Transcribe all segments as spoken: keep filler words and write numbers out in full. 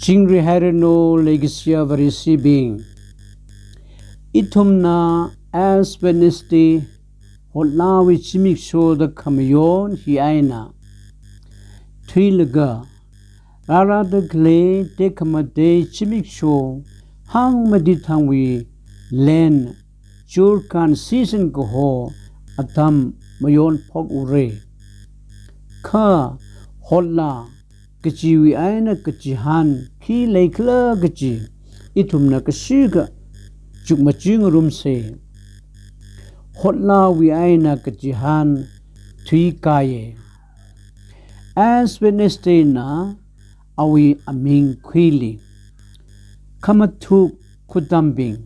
Chingri hairanu leikashiya Vareshibing. Ithumna Ash Wednesday hotlāwui zimiksho da khamayon hi eina thuilaga, rārada khalei tekhamatei zimiksho hāngmati thangwui Lent, churkhan season kaho atam mayonphok ura. Kha hotlā kajiwui eina kachihān khi leikhala kaji ithumna kashikha chukmajingarumsa. Hotlāwui eina kachihān thuikāya. Ash Wednesday na awui aming khuili. Khamathuk khutambing,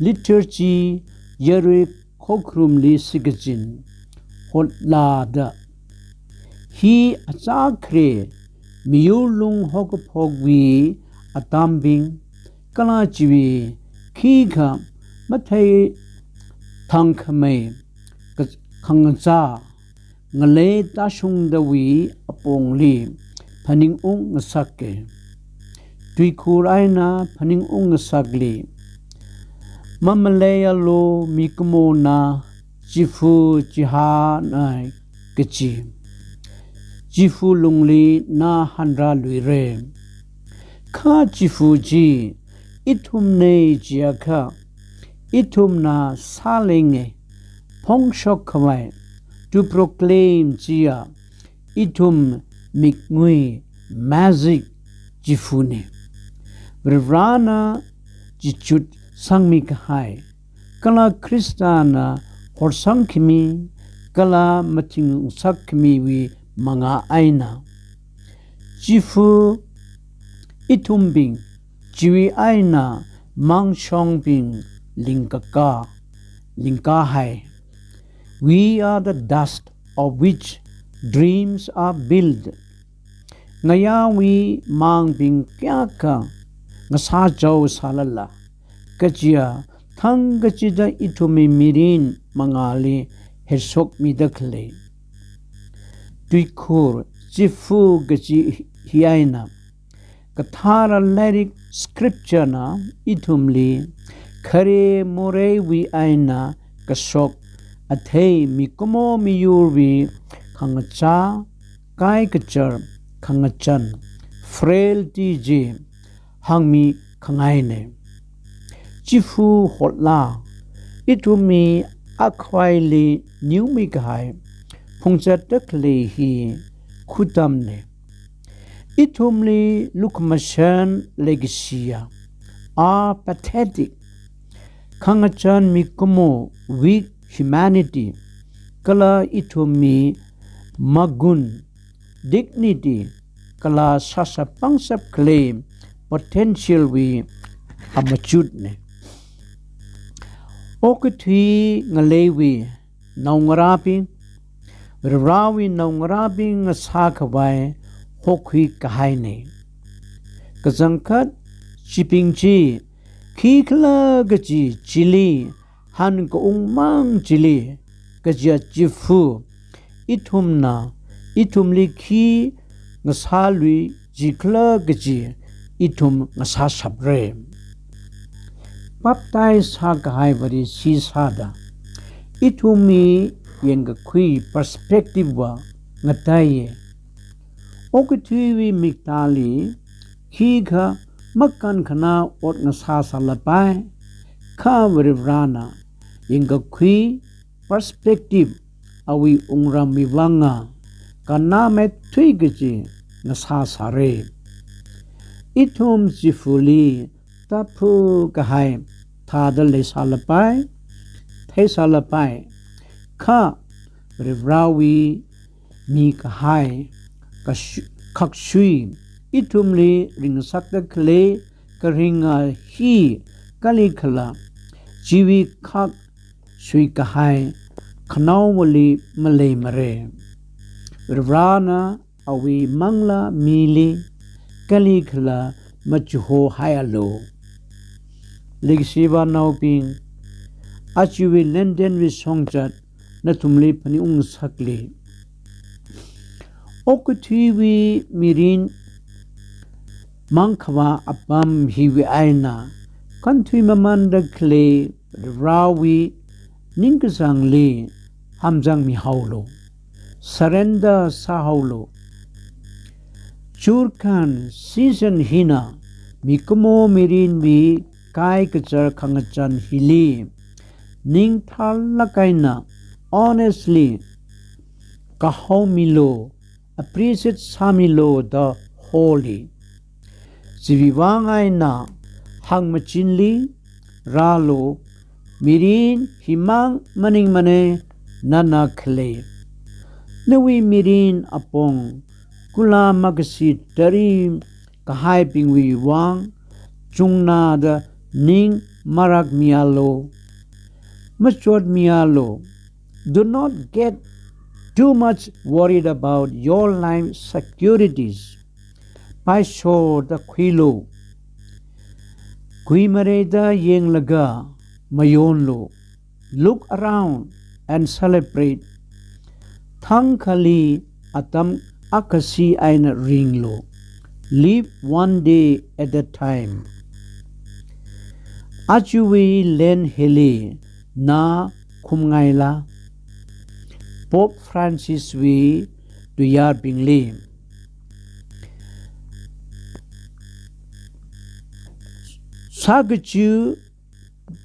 liturgy yarui khokharumli shikachin hotlāda. Hi achākhare miyur lung hokaphokwui atambing, kala chiwui khikha mathei thangkhamei ka-, khangachā ngalei tāshungdawui apongli phaningung ngasaka. Tuikhur eina phaningung ngasakli, mamaleialu mikumona chifa chihānai kachi. Chifa lungli na hanrāluira. Kha chifa chi ithumna chiakha, ithumna sāleinga, phongshok khavai, to proclaim chiya, ithum mikngui, magic chifana. Varivarana chichut sangmi kahai, kala Khristana horsangkhami, kala mathingsak khamiwui manga eina. Chifa ithumbing, chiwui eina mangshongbing lingkaka, lingkahai. We are the dust of which dreams are built. Ngayāwui mangbing kayākha ngasāchao sālala, kajiya thangkachida ithumwui mirin mangāli hershokmida khalei. Tuikhur, chifa kaji hi eina. Kathara lairik scripture na ithumli khare moreiwui eina kashok athei mikumo miyurwui khangachā, kaikachar, khangachan, frailty chi hāngmi khangaina. Chifa hotlā, ithumwui akhavaili niumi kahai phungzatda khalei hi khutamna. Ithumli lukhamashan leikashiya, apathetic, khangachan mikumo, weak humanity, kala ithumwui magun, dignity, kala sāshap pangshap khalei potential wui amachutna. Okathui ngaleiwui naongarābing, Varivarawui naongarābing ngasā khavai hokhui kahaina. Kachangkhat chibing chi khikhala kaji chili, hankaung mang chili, kajiya chifa, ithumna, ithumli khi ngasālui jikhala kaji, ithum ngasāshapra. Baptize sākahai Vareshi sāda, ithumwui yangkakhui perspective va ngateiya. Okathuiwui miktāli, khikha makankhana ot ngasāsālapai, kha Varivarana yangkakhui perspective awui wungramwui vanga, kannāmeithui kaji ngasāsāra. Ithum chifali tāphu kahai thāda leisālapai, theisālapai, kha Varivarawui mikahai kashu-, khakshui ithumli ringsakda khalei karinga hi kalikhala, chiwui khakshui kahai khanaowali maleimara. Varivarana awui manglā mili kalikhala machihohaialu. Leikashiva naobing, ajawui Lenten wui shongzat nathumli phaningung ngasakli. Okathuiwui mirin mangkhavā apam hiwui eina, kanthui mamanda khalei Varewui ningkachāngli hamzangmihaolu. Surrender sāhaolu. Churkhan season hina mikumo mirinwui kaikachar khangachān hili ning tharlāk eina honestly kahaomilu, appreciate sāmilu the whole. Chiwui vang eina hāngmachinli rālu, mirin himang maningmana nana khalei. Nawui mirin apong kula makashi tari kahaibingwui vang chungnada ning marakmialu. Machotmialu. Do not get too much worried about your life securities. Paishorda khuilu. Kuimareida yanglaga mayonlu. Look around and celebrate. Thangkhali atam akhasi eina ringlu. Live one day at a time. Ajawui Lent hili na khumngaila? Pope Francis wui tuiyārbingli. Sākachi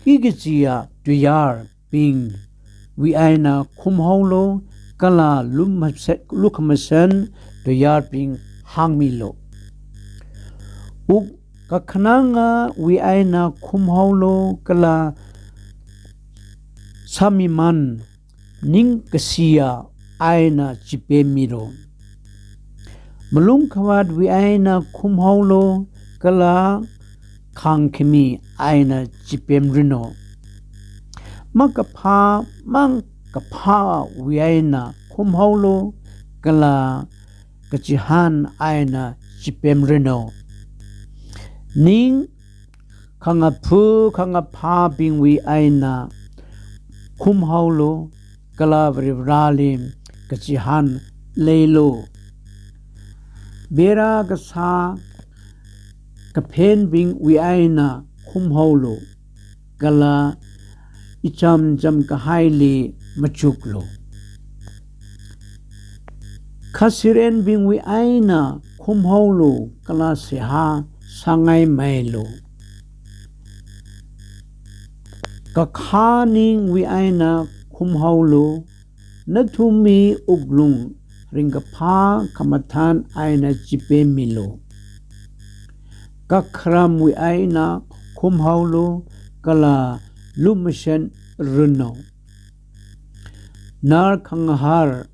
kikachiya tuiyārbingwui eina khumhaolu, kala lukhamashan, lukhamashan tuiyārbing hāngmilu. Wuk kakhanangawui eina khumhaolu, kala sāmiman ningkashiya eina chipemmilu. Malung khavātwui eina khumhaolu, kala khāngkhami eina chipemranu. Makaphā mangkaphāwui eina khumhaolu, kala kachihān eina chipemranu. Ning khangaphu khangaphābingwui eina khumhaolu, kala Varivarali kachihān leilu. Bera kasā kaphenbingwui eina khumhaolu, kala icham cham kahaili machuklu. Khasirenbingwui eina khumhaolu, kala seihā sāngaimeilu. Kakhā ningwui eina khumhaolu, nathumwui wuklung ringkaphā khamathān eina chipemmilu. Kakharamwui eina khumhaolu, kala lukhamashan ranu. Nar khangaharwui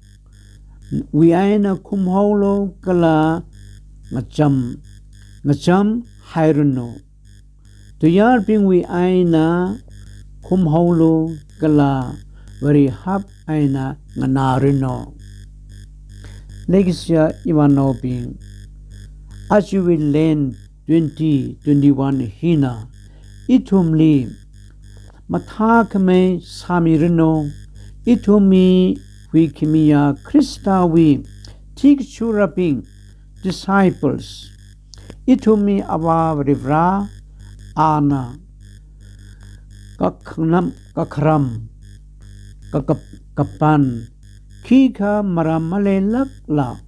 eina khumhaolu, kala ngacham, ngacham hairanu. Tuiyārbingwui eina khumhaolu, kala varihap eina nganāranu. Leikashiya ivānaobing, ajawui Lent twenty twenty-one hina ithumli mathākhamei sāmiranu. Ithumwui huikhamiya Khristawui thikchurabing, disciples, ithumwui Avā Varivara, ana kakhanam, kakharam, kakap-, kapan, khikha maram maleilākla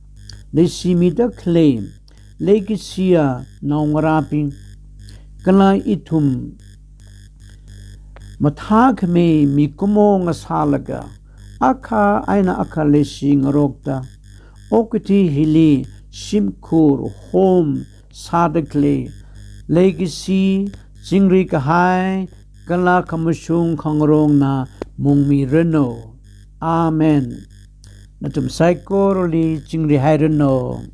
leishimida khalei, leikashiya naongarābing, kala ithum mathākhamei mikumo ngasālaga, akha eina akha leishingarokta, okathui hili shimkhur hom sāda khalei, leikashi, chingri kahai, kala khamashung khangarongna mungmiranu. Amen. Nathum saikorali chingri hairanu.